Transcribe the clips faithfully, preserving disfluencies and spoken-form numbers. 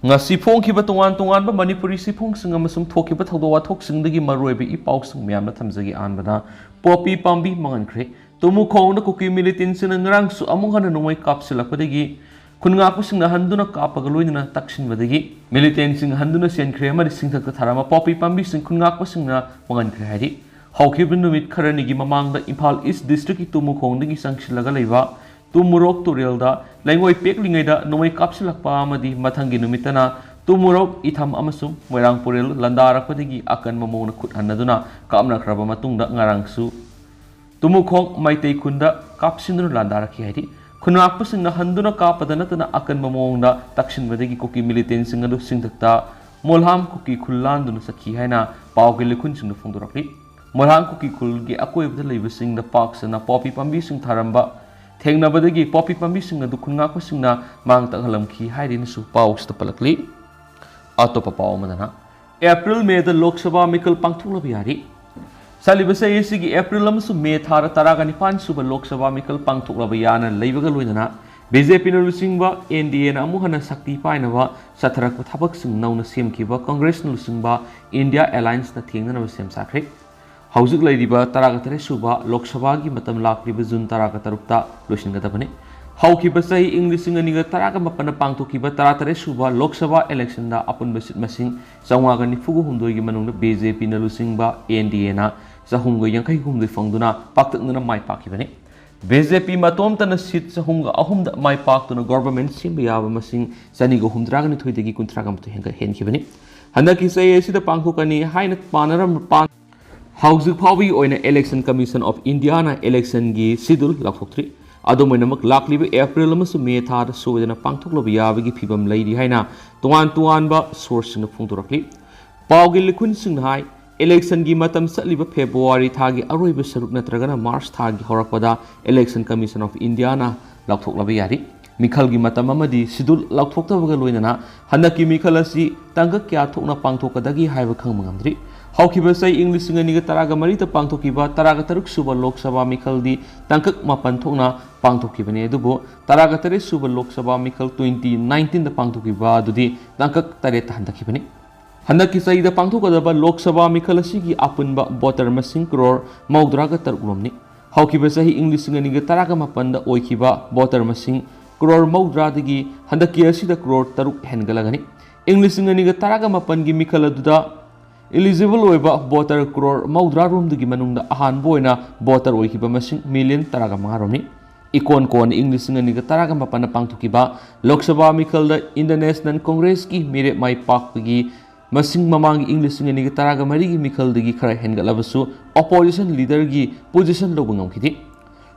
ꯉꯁꯤ ꯐꯣꯡꯈꯤꯕ ꯇꯣꯉꯥꯟ ꯇꯣꯉꯥꯟꯕ ꯃꯅꯤꯄꯨꯔꯤ ꯆꯦꯐꯣꯡꯁꯤꯡ ꯑꯃꯁꯨꯡ ꯊꯣꯛꯈꯤꯕ ꯊꯧꯗꯣꯛ ꯋꯥꯊꯣꯛꯁꯤꯡꯗꯒꯤ ꯃꯔꯨꯑꯣꯏꯕ ꯏ ꯄꯥꯎꯁꯤꯡ ꯃꯌꯥꯝꯅ ꯊꯝꯖꯒꯦ꯫ ꯑꯍꯥꯟꯕꯗ, ꯄꯣꯄꯤ ꯄꯥꯝꯕꯤ ꯃꯥꯡꯍꯟꯈ꯭ꯔꯦ꯫ ꯇꯨꯃꯨꯈꯣꯡꯗ ꯀꯨꯀꯤ ꯃꯤꯂꯤꯇꯦꯟꯁꯤꯡꯅ ꯉꯔꯥꯡꯁꯨ ꯑꯃꯨꯛ ꯍꯟꯅ ꯅꯣꯡꯃꯩ ꯀꯥꯞꯁꯤꯜꯂꯛꯄꯗꯒꯤ ꯈꯨꯟꯉꯥꯛꯄꯁꯤꯡꯅ ꯍꯟꯗꯨꯅ ꯀꯥꯞꯄꯒ ꯂꯣꯏꯅꯅ ꯇꯛꯁꯤꯟꯕꯗꯒꯤ ꯃꯤꯂꯤꯇꯦꯟꯁꯤꯡ ꯍꯟꯗꯨꯅ ꯆꯦꯟꯈ꯭ꯔꯦ ꯑꯃꯗꯤ ꯁꯤꯡꯊꯛꯇ ꯊꯥꯔꯝꯕ ꯄꯣꯄꯤ ꯄꯥꯝꯕꯤꯁꯤꯡ ꯈꯨꯟꯉꯥꯛꯄꯁꯤꯡꯅ ꯃꯥꯡꯍꯟꯈ꯭ꯔꯦ ꯍꯥꯏꯔꯤ꯫ ꯍꯧꯈꯤꯕ ꯅꯨꯃꯤꯠ ꯈꯔꯅꯤꯒꯤ ꯃꯃꯥꯡꯗ ꯏꯝꯐꯥꯜ ꯏꯁ ꯗꯤꯁꯇ꯭ꯔꯤꯛꯀꯤ ꯇꯨꯃꯨꯈꯣꯡꯗꯒꯤ ꯆꯪꯁꯤꯜꯂꯒ ꯂꯩꯕ ꯇꯨꯃꯨꯔꯣꯛ ꯇꯨꯔꯦꯜꯗ ꯂꯩꯉꯣꯏ ꯄꯦꯛꯂꯤꯉꯩꯗ ꯅꯣꯡꯃꯩ ꯀꯥꯞꯁꯤꯜꯂꯛꯄ ꯑꯃꯗꯤ ꯃꯊꯪꯒꯤ ꯅꯨꯃꯤꯠꯇꯅ ꯇꯨꯃꯨꯔꯣꯛ ꯏꯊꯝ ꯑꯃꯁꯨꯡ ꯃꯣꯏꯔꯥꯡ ꯄꯨꯔꯦꯜ ꯂꯥꯟꯗꯥꯔꯛꯄꯗꯒꯤ ꯑꯀꯟꯕ ꯃꯑꯣꯡꯗ ꯈꯨꯠ ꯍꯟꯅꯗꯨꯅ ꯀꯥꯞꯅꯈ꯭ꯔꯕ ꯃꯇꯨꯡꯗ ꯉꯔꯥꯡꯁꯨ ꯇꯨꯃꯨꯈꯣꯡ ꯃꯩꯇꯩ ꯈꯨꯟꯗ ꯀꯥꯞꯁꯤꯟꯗꯨꯅ ꯂꯥꯟꯗꯥꯔꯛꯈꯤ ꯍꯥꯏꯔꯤ꯫ ꯈꯨꯟꯉꯥꯛꯄꯁꯤꯡꯅ ꯍꯟꯗꯨꯅ ꯀꯥꯞꯄꯗ ꯅꯠꯇꯅ ꯑꯀꯟꯕ ꯃꯑꯣꯡꯗ ꯇꯛꯁꯤꯟꯕꯗꯒꯤ ꯀꯨꯀꯤ ꯃꯤꯂꯤꯇꯦꯟꯁꯤꯡ ꯑꯗꯨ ꯁꯤꯡꯊꯛꯇ ꯃꯣꯜꯍꯥꯝ ꯀꯨꯀꯤ ꯈꯨꯜ ꯂꯥꯟꯗꯨꯅ ꯆꯠꯈꯤ ꯍꯥꯏꯅ ꯄꯥꯎꯒꯤ ꯂꯤꯈꯨꯟꯁꯤꯡꯗ ꯐꯣꯡꯗꯣꯔꯛꯂꯤ꯫ ꯃꯣꯜꯍꯥꯝ ꯀꯨꯀꯤ ꯈꯨꯜꯒꯤ ꯑꯀꯣꯏꯕꯗ ꯂꯩꯕꯁꯤꯡꯗ ꯄꯥꯛ ꯁꯟꯅ ꯄꯣꯄꯤ ꯄꯥꯝꯕꯤꯁꯤꯡ ꯊꯥꯔꯝꯕ ꯊꯦꯡꯅꯕꯗꯒꯤ ꯄꯣꯄꯤ ꯄꯥꯝꯕꯤꯁꯤꯡ ꯑꯗꯨ ꯈꯨꯟꯉꯥꯛꯄꯁꯤꯡꯅ ꯃꯥꯡ ꯇꯥꯛꯍꯜꯂꯝꯈꯤ ꯍꯥꯏꯔꯤꯅꯁꯨ ꯄꯥꯎꯁꯤꯗ ꯄꯜꯂꯛꯂꯤ꯫ ꯑꯇꯣꯞꯄ ꯄꯥꯎ ꯑꯃꯗꯅ, ꯑꯦꯄ꯭ꯔꯤꯜ ꯃꯦꯗ ꯂꯣꯛ ꯁꯚꯥ ꯃꯤꯈꯜ ꯄꯥꯡꯊꯣꯛꯂꯕ ꯌꯥꯔꯤ꯫ ꯆꯠꯂꯤꯕ ꯆꯍꯤ ꯑꯁꯤꯒꯤ ꯑꯦꯄ꯭ꯔꯤꯜ ꯑꯃꯁꯨꯡ ꯃꯦ ꯊꯥꯗ ꯇꯔꯥꯒ ꯅꯤꯄꯥꯟ ꯁꯨꯕ ꯂꯣꯛ ꯁꯚꯥ ꯃꯤꯈꯜ ꯄꯥꯡꯊꯣꯛꯂꯕ ꯌꯥꯅ ꯂꯩꯕꯒ ꯂꯣꯏꯅꯅ ꯕꯤ ꯖꯦ ꯄꯤꯅ ꯂꯨꯆꯤꯡꯕ ꯑꯦꯟ ꯗꯤ ꯑꯦꯅ ꯑꯃꯨꯛ ꯍꯟꯅ ꯁꯛꯇꯤ ꯄꯥꯏꯅꯕ ꯆꯠꯊꯔꯛꯄ ꯊꯕꯛꯁꯤꯡ ꯅꯧꯅ ꯁꯦꯝꯈꯤꯕ ꯀꯪꯒ꯭ꯔꯦꯁꯅ ꯂꯨꯆꯤꯡꯕ ꯏꯟꯗꯤꯌꯥ ꯑꯦꯂꯥꯏꯟꯁꯅ ꯊꯦꯡꯅꯅꯕ ꯁꯦꯝ ꯁꯥꯈ꯭ꯔꯦ꯫ ꯍꯧꯖꯤꯛ ꯂꯩꯔꯤꯕ ꯇꯔꯥꯒ ꯇꯔꯦꯠ ꯁꯨꯕ ꯂꯣꯛ ꯁꯚꯥꯒꯤ ꯃꯇꯝ ꯂꯥꯛꯂꯤꯕ ꯖꯨꯟ ꯇꯔꯥꯒ ꯇꯔꯨꯛꯇ ꯂꯣꯏꯁꯤꯟꯒꯗꯕꯅꯤ꯫ ꯍꯧꯈꯤꯕ ꯆꯍꯤ ꯏꯪ ꯂꯤꯁꯤꯡ ꯑꯅꯤꯒ ꯇꯔꯥꯒ ꯃꯥꯄꯟꯗ ꯄꯥꯡꯊꯣꯛꯈꯤꯕ ꯇꯔꯥ ꯇꯔꯦꯠ ꯁꯨꯕ ꯂꯣꯛ ꯁꯚꯥ ꯏꯂꯦꯛꯁꯟꯗ ꯑꯄꯨꯟꯕ ꯁꯤꯠ ꯃꯁꯤꯡ ꯆꯥꯝꯃꯉꯥꯒ ꯅꯤꯐꯨꯒ ꯍꯨꯝꯗꯣꯏꯒꯤ ꯃꯅꯨꯡꯗ ꯕꯤ ꯖꯦ ꯄꯤꯅ ꯂꯨꯆꯤꯡꯕ ꯑꯦꯟ ꯗꯤ ꯑꯦꯅ ꯆꯍꯨꯝꯒ ꯌꯥꯡꯈꯩ ꯍꯨꯝꯗꯣꯏ ꯐꯪꯗꯨꯅ ꯄꯥꯛꯇꯛꯅꯅ ꯃꯥꯏ ꯄꯥꯛꯈꯤꯕꯅꯤ꯫ ꯕꯤ ꯖꯦ ꯄꯤ ꯃꯇꯣꯝꯇꯅ ꯁꯤꯠ ꯆꯍꯨꯝꯒ ꯑꯍꯨꯝꯗ ꯃꯥꯏ ꯄꯥꯛꯇꯨꯅ ꯒꯣꯚꯔꯟꯃꯦꯟꯠ ꯁꯦꯝꯕ ꯌꯥꯕ ꯃꯁꯤꯡ ꯆꯅꯤꯒ ꯍꯨꯝꯗ꯭ꯔꯥꯒ ꯅꯤꯊꯣꯏꯗꯒꯤ ꯀꯨꯟꯊ꯭ꯔꯥꯒ ꯃꯥꯊꯣꯏ ꯍꯦꯟꯒꯠ-, ꯍꯦꯟꯈꯤꯕꯅꯤ꯫ ꯍꯟꯗꯛꯀꯤ ꯆꯍꯤ ꯑꯁꯤꯗ ꯄꯥꯡꯊꯣꯛꯀꯅꯤ ꯍꯥꯏꯅ ꯄꯥꯅꯔꯝꯕ ꯄꯥꯟ-, ꯍꯧꯖꯤꯛ ꯐꯥꯎꯕꯒꯤ ꯑꯣꯏꯅ Election Commission of Indiaꯅ ꯏꯂꯦꯛꯁꯟꯒꯤ ꯁꯤꯗꯨꯜ ꯂꯥꯎꯊꯣꯛꯇ꯭ꯔꯤ꯫ ꯑꯗꯨꯝ ꯑꯣꯏꯅꯃꯛ, ꯂꯥꯛꯂꯤꯕ ꯑꯦꯄ꯭ꯔꯤꯜ ꯑꯃꯁꯨꯡ ꯃꯦ ꯊꯥꯗ ꯁꯣꯏꯗꯅ ꯄꯥꯡꯊꯣꯛꯂꯕ ꯌꯥꯕꯒꯤ ꯐꯤꯕꯝ ꯂꯩꯔꯤ ꯍꯥꯏꯅ ꯇꯣꯉꯥꯟ ꯇꯣꯉꯥꯟꯕ ꯁꯣꯔꯁꯁꯤꯡꯅ ꯐꯣꯡꯗꯣꯔꯛꯂꯤ꯫ ꯄꯥꯎꯒꯤ ꯂꯤꯈꯨꯟꯁꯤꯡꯅ ꯍꯥꯏ, ꯏꯂꯦꯛꯁꯟꯒꯤ ꯃꯇꯝ ꯆꯠꯂꯤꯕ ꯐꯦꯕ꯭ꯔꯨꯋꯥꯔꯤ ꯊꯥꯒꯤ ꯑꯔꯣꯏꯕ ꯁꯔꯨꯛ ꯅꯠꯇ꯭ꯔꯒꯅ ꯃꯥꯔꯆ ꯊꯥꯒꯤ ꯍꯧꯔꯛꯄꯗ Election Commission of Indiaꯅ ꯂꯥꯎꯊꯣꯛꯂꯕ ꯌꯥꯔꯤ꯫ ꯃꯤꯈꯜꯒꯤ ꯃꯇꯝ ꯑꯃꯗꯤ ꯁꯤꯗꯨꯜ ꯂꯥꯎꯊꯣꯛꯇꯕꯒ ꯂꯣꯏꯅꯅ ꯍꯟꯗꯛꯀꯤ ꯃꯤꯈꯜ ꯑꯁꯤ ꯇꯥꯡꯀꯛ ꯀꯌꯥ ꯊꯣꯛꯅ ꯄꯥꯡꯊꯣꯛꯀꯗꯒꯦ ꯍꯥꯏꯕ ꯈꯪꯕ ꯉꯝꯗ꯭ꯔꯤ꯫ ꯍꯧꯈꯤꯕ ꯆꯍꯤ ꯏꯪ ꯂꯤꯁꯤꯡ ꯑꯅꯤꯒ ꯇꯔꯥꯒ ꯃꯔꯤꯗ ꯄꯥꯡꯊꯣꯛꯈꯤꯕ ꯇꯔꯥꯒ ꯇꯔꯨꯛ ꯁꯨꯕ ꯂꯣꯛ ꯁꯚꯥ ꯃꯤꯈꯜꯗꯤ ꯇꯥꯡꯀꯛ ꯃꯥꯄꯟ ꯊꯣꯛꯅ ꯄꯥꯡꯊꯣꯛꯈꯤꯕꯅꯤ꯫ ꯑꯗꯨꯕꯨ ꯇꯔꯥꯒ ꯇꯔꯦꯠ ꯁꯨꯕ ꯂꯣꯛ ꯁꯚꯥ ꯃꯤꯈꯜ twenty nineteen ꯗ ꯄꯥꯡꯊꯣꯛꯈꯤꯕ ꯑꯗꯨꯗꯤ ꯇꯥꯡꯀꯛ ꯇꯔꯦꯠꯇ ꯍꯟꯊꯈꯤꯕꯅꯤ꯫ ꯍꯟꯗꯛꯀꯤ ꯆꯍꯤꯗ ꯄꯥꯡꯊꯣꯛꯀꯗꯕ ꯂꯣꯛ ꯁꯚꯥ ꯃꯤꯈꯜ ꯑꯁꯤꯒꯤ ꯑꯄꯨꯟꯕ ꯚꯣꯇꯔ ꯃꯁꯤꯡ ꯀ꯭ꯔꯣꯔ ꯃꯧꯗ꯭ꯔꯥꯒ ꯇꯔꯨꯛ ꯔꯣꯝꯅꯤ꯫ ꯍꯧꯈꯤꯕ ꯆꯍꯤ ꯏꯪ ꯂꯤꯁꯤꯡ ꯑꯅꯤꯒ ꯇꯔꯥꯒ ꯃꯥꯄꯟꯗ ꯑꯣꯏꯈꯤꯕ ꯚꯣꯇꯔ ꯃꯁꯤꯡ ꯀ꯭ꯔꯣꯔ ꯃꯧꯗ꯭ꯔꯥꯗꯒꯤ ꯍꯟꯗꯛꯀꯤ ꯑꯁꯤꯗ ꯀ꯭ꯔꯣꯔ ꯇꯔꯨꯛ ꯍꯦꯟꯒꯠꯂꯒꯅꯤ꯫ ꯏꯪ ꯂꯤꯁꯤꯡ ꯑꯅꯤꯒ ꯇꯔꯥꯒ ꯃꯥꯄꯟꯒꯤ ꯃꯤꯈꯜ ꯑꯗꯨꯗ eligible ꯑꯣꯏꯕ ꯚꯣꯇꯔ ꯀ꯭ꯔꯣꯔ ꯃꯧꯗ꯭ꯔꯥ ꯔꯣꯝꯗꯒꯤ ꯃꯅꯨꯡꯗ ꯑꯍꯥꯟꯕ ꯑꯣꯏꯅ ꯚꯣꯇꯔ ꯑꯣꯏꯈꯤꯕ ꯃꯁꯤꯡ ꯃꯤꯂꯤꯌꯟ ꯇꯔꯥꯒ ꯃꯉꯥ ꯔꯣꯝꯅꯤ꯫ ꯏꯀꯣꯟ ꯀꯣꯟꯅ ꯏꯪ ꯂꯤꯁꯤꯡ ꯑꯅꯤꯒ ꯇꯔꯥꯒ ꯃꯥꯄꯟꯗ ꯄꯥꯡꯊꯣꯛꯈꯤꯕ Lok Sabha ꯃꯤꯈꯜꯗ Indian National Congress ꯀꯤ ꯃꯤꯔꯦꯞ ꯃꯥꯏ ꯄꯥꯛꯄꯒꯤ ꯃꯁꯤꯡ ꯃꯃꯥꯡꯒꯤ ꯏꯪ ꯂꯤꯁꯤꯡ ꯑꯅꯤꯒ ꯇꯔꯥꯒ ꯃꯔꯤꯒꯤ ꯃꯤꯈꯜꯗꯒꯤ ꯈꯔ ꯍꯦꯟꯒꯠꯂꯕꯁꯨ opposition leader ꯒꯤ position ꯂꯧꯕ ꯉꯝꯈꯤꯗꯦ꯫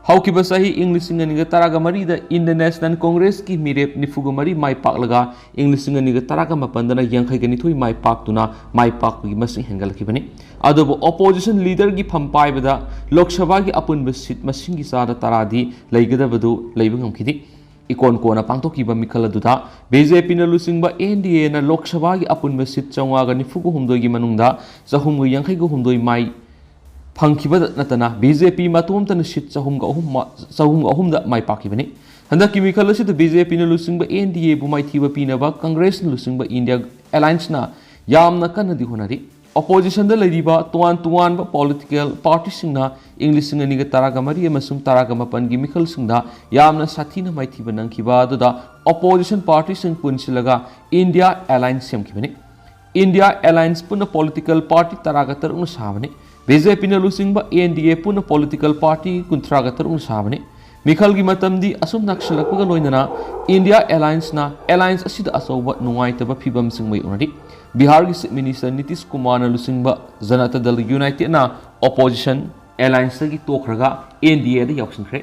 ꯍꯧꯈꯤꯕ ꯆꯍꯤ ꯏꯪ ꯂꯤꯁꯤꯡ ꯑꯅꯤꯒ ꯇꯔꯥꯒ ꯃꯔꯤꯗ Indian National Congress ꯀꯤ ꯃꯤꯔꯦꯞ ꯅꯤꯐꯨꯒ ꯃꯔꯤ ꯃꯥꯏ ꯄꯥꯛꯂꯒ ꯏꯪ ꯂꯤꯁꯤꯡ ꯑꯅꯤꯒ ꯇꯔꯥꯒ ꯃꯥꯄꯟꯗꯅ ꯌꯥꯡꯈꯩꯒ ꯅꯤꯊꯣꯏ ꯃꯥꯏ ꯄꯥꯛꯇꯨꯅ ꯃꯥꯏ ꯄꯥꯛꯄꯒꯤ ꯃꯁꯤꯡ ꯍꯦꯟꯒꯠꯂꯛꯈꯤꯕꯅꯤ꯫ ꯑꯗꯨꯕꯨ opposition leader ꯒꯤ ꯐꯝ ꯄꯥꯏꯕꯗ ꯂꯣꯛ ꯁꯚꯥꯒꯤ ꯑꯄꯨꯟꯕ seat ꯃꯁꯤꯡꯒꯤ ꯆꯥꯗ ꯇꯔꯥꯗꯤ ꯂꯩꯒꯗꯕꯗꯨ ꯂꯩꯕ ꯉꯝꯈꯤꯗꯦ꯫ ꯏꯀꯣꯟ ꯀꯣꯟꯅ ꯄꯥꯡꯊꯣꯛꯈꯤꯕ ꯃꯤꯈꯜ ꯑꯗꯨꯗ BJP ꯅ ꯂꯨꯆꯤꯡꯕ NDA ꯅ ꯂꯣꯛ ꯁꯚꯥꯒꯤ ꯑꯄꯨꯟꯕ seat ꯆꯥꯝꯃꯉꯥꯒ ꯅꯤꯐꯨꯒ ꯍꯨꯝꯗꯣꯏꯒꯤ ꯃꯅꯨꯡꯗ ꯆꯍꯨꯝꯒ ꯌꯥꯡꯈꯩꯒ ꯍꯨꯝꯗꯣꯏ ꯃꯥꯏ ꯐꯪꯈꯤꯕꯗ ꯅꯠꯇꯅ BJP ꯃꯇꯣꯝꯇꯅ seat ꯆꯍꯨꯝꯒ ꯑꯍꯨꯝ ꯃ-, ꯆꯍꯨꯝꯒ ꯑꯍꯨꯝꯗ ꯃꯥꯏ ꯄꯥꯛꯈꯤꯕꯅꯤ꯫ ꯍꯟꯗꯛꯀꯤ ꯃꯤꯈꯜ ꯑꯁꯤꯗ BJP ꯅ ꯂꯨꯆꯤꯡꯕ NDA ꯕꯨ ꯃꯥꯏꯊꯤꯕ ꯄꯤꯅꯕ Congress ꯅ ꯂꯨꯆꯤꯡꯕ India Alliance ꯅ ꯌꯥꯝꯅ ꯀꯟꯅꯗꯤ ꯍꯣꯠꯅꯔꯤ꯫ Opposition ꯗ ꯂꯩꯔꯤꯕ ꯇꯣꯉꯥꯟ ꯇꯣꯉꯥꯟꯕ political party ꯁꯤꯡꯅ ꯏꯪ ꯂꯤꯁꯤꯡ ꯑꯅꯤꯒ ꯇꯔꯥꯒ ꯃꯔꯤ ꯑꯃꯁꯨꯡ ꯇꯔꯥꯒ ꯃꯥꯄꯟꯒꯤ ꯃꯤꯈꯜꯁꯤꯡꯗ ꯌꯥꯝꯅ ꯁꯥꯊꯤꯅ ꯃꯥꯏꯊꯤꯕ ꯅꯪꯈꯤꯕ ꯑꯗꯨꯗ opposition party ꯁꯤꯡ ꯄꯨꯟꯁꯤꯜꯂꯒ India Alliance ꯁꯦꯝꯈꯤꯕꯅꯤ꯫ India Alliance ꯄꯨꯟꯅ political party ꯇꯔꯥꯒ ꯇꯔꯨꯛꯅ ꯁꯥꯕꯅꯤ꯫ BJP ꯅ ꯂꯨꯆꯤꯡꯕ NDA ꯄꯨꯟꯅ political party ꯀꯨꯟꯊ꯭ꯔꯥꯒ ꯇꯔꯨꯛꯅ ꯁꯥꯕꯅꯤ꯫ ꯃꯤꯈꯜꯒꯤ ꯃꯇꯝꯗꯤ ꯑꯁꯨꯝ ꯅꯛꯁꯤꯜꯂꯛꯄꯒ ꯂꯣꯏꯅꯅ India Alliance ꯅ alliance ꯑꯁꯤꯗ ꯑꯆꯧꯕ ꯅꯨꯡꯉꯥꯏꯇꯕ ꯐꯤꯚꯝꯁꯤꯡ ꯃꯥꯌꯣꯛꯅꯔꯤ꯫ ꯕꯤꯍꯥꯔꯒꯤ Chief Minister ꯅꯤꯇꯤꯁ ꯀꯨꯃꯥꯔꯅ ꯂꯨꯆꯤꯡꯕ ꯖꯅꯇꯥ ꯗꯜ United ꯅ opposition alliance ꯇꯒꯤ ꯇꯣꯛꯈ꯭ꯔꯒ NDA ꯗ ꯌꯥꯎꯁꯤꯟꯈ꯭ꯔꯦ꯫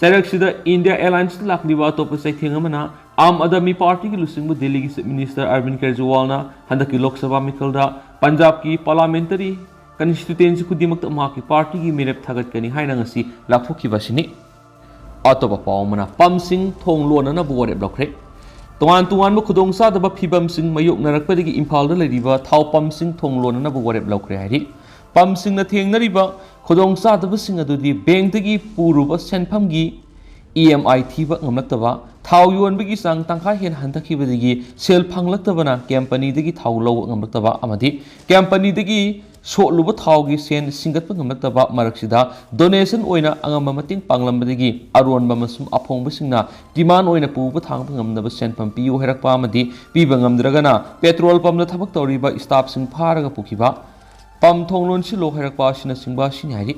ꯆꯩꯔꯛꯁꯤꯗ India Alliance ꯇ ꯂꯥꯛꯂꯤꯕ ꯑꯇꯣꯞꯄ ꯆꯩꯊꯦꯡ ꯑꯃꯅ ꯑꯥꯝ ꯑꯥꯗꯃꯤ ꯄꯥꯔꯇꯤꯒꯤ ꯂꯨꯆꯤꯡꯕ ꯗꯤꯜꯂꯤꯒꯤ Chief Minister ꯑꯔꯕꯤꯟ ꯀꯦꯖꯔꯤꯋꯥꯜꯅ ꯍꯟꯗꯛꯀꯤ ꯂꯣꯛ ꯁꯚꯥ ꯃꯤꯈꯜꯗ ꯄꯟꯖꯥꯕꯀꯤ parliamentary constituency ꯈꯨꯗꯤꯡꯃꯛꯇ ꯃꯍꯥꯛꯀꯤ ꯄꯥꯔꯇꯤꯒꯤ ꯃꯤꯔꯦꯞ ꯊꯥꯒꯠꯀꯅꯤ ꯍꯥꯏꯅ ꯉꯁꯤ ꯂꯥꯎꯊꯣꯛꯈꯤꯕ ꯑꯁꯤꯅꯤ꯫ ꯑꯇꯣꯞꯄ ꯄꯥꯎ ꯑꯃꯅ, ꯄꯝꯁꯤꯡ ꯊꯣꯡ ꯂꯣꯟꯅꯅꯕ ꯋꯥꯔꯦꯞ ꯂꯧꯈ꯭ꯔꯦ꯫ ꯇꯣꯉꯥꯟ ꯇꯣꯉꯥꯟꯕ ꯈꯨꯗꯣꯡꯆꯥꯗꯕ ꯐꯤꯚꯝꯁꯤꯡ ꯃꯥꯌꯣꯛꯅꯔꯛꯄꯗꯒꯤ ꯏꯝꯐꯥꯜꯗ ꯂꯩꯔꯤꯕ ꯊꯥꯎ ꯄꯝꯁꯤꯡ ꯊꯣꯡ ꯂꯣꯟꯅꯅꯕ ꯋꯥꯔꯦꯞ ꯂꯧꯈ꯭ꯔꯦ ꯍꯥꯏꯔꯤ꯫ ꯄꯝꯁꯤꯡꯅ ꯊꯦꯡꯅꯔꯤꯕ ꯈꯨꯗꯣꯡꯆꯥꯗꯕꯁꯤꯡ ꯑꯗꯨꯗꯤ bank ꯇꯒꯤ ꯄꯨꯔꯨꯕ ꯁꯦꯟꯐꯝꯒꯤ ꯏ ꯑꯦꯝ ꯑꯥꯏ ꯊꯤꯕ ꯉꯝꯂꯛꯇꯕ, ꯊꯥꯎ ꯌꯣꯟꯕꯒꯤ ꯆꯥꯡ ꯇꯪꯈꯥꯏ ꯍꯦꯟꯅ ꯍꯟꯊꯈꯤꯕꯗꯒꯤ ꯁꯦꯜ ꯐꯪꯂꯛꯇꯕꯅ ꯀꯝꯄꯅꯤꯗꯒꯤ ꯊꯥꯎ ꯂꯧꯕ ꯉꯝꯂꯛꯇꯕ ꯑꯃꯗꯤ ꯀꯝꯄꯅꯤꯗꯒꯤ ꯁꯣꯠꯂꯨꯕ ꯊꯥꯎꯒꯤ ꯁꯦꯟ ꯁꯤꯡꯒꯠꯄ ꯉꯝꯂꯛꯇꯕ ꯃꯔꯛꯁꯤꯗ donation ꯑꯣꯏꯅ ꯑꯉꯝꯕ ꯃꯇꯦꯡ ꯄꯥꯡꯂꯝꯕꯗꯒꯤ ꯑꯔꯣꯟꯕ ꯑꯃꯁꯨꯡ ꯑꯐꯣꯡꯕꯁꯤꯡꯅ demand ꯑꯣꯏꯅ ꯄꯨꯕ ꯊꯥꯡꯕ ꯉꯝꯅꯕ ꯁꯦꯟꯐꯝ ꯄꯤꯌꯨ ꯍꯥꯏꯔꯛꯄ ꯑꯃꯗꯤ ꯄꯤꯕ ꯉꯝꯗ꯭ꯔꯒꯅ petrol pumpꯇ ꯊꯕꯛ ꯇꯧꯔꯤꯕ staffꯁꯤꯡ ꯐꯥꯔꯒ ꯄꯨꯈꯤꯕ, pump ꯊꯣꯡ ꯂꯣꯟꯁꯤꯜꯂꯣ ꯍꯥꯏꯔꯛꯄ ꯑꯁꯤꯅꯆꯤꯡꯕ ꯑꯁꯤꯅꯤ ꯍꯥꯏꯔꯤ꯫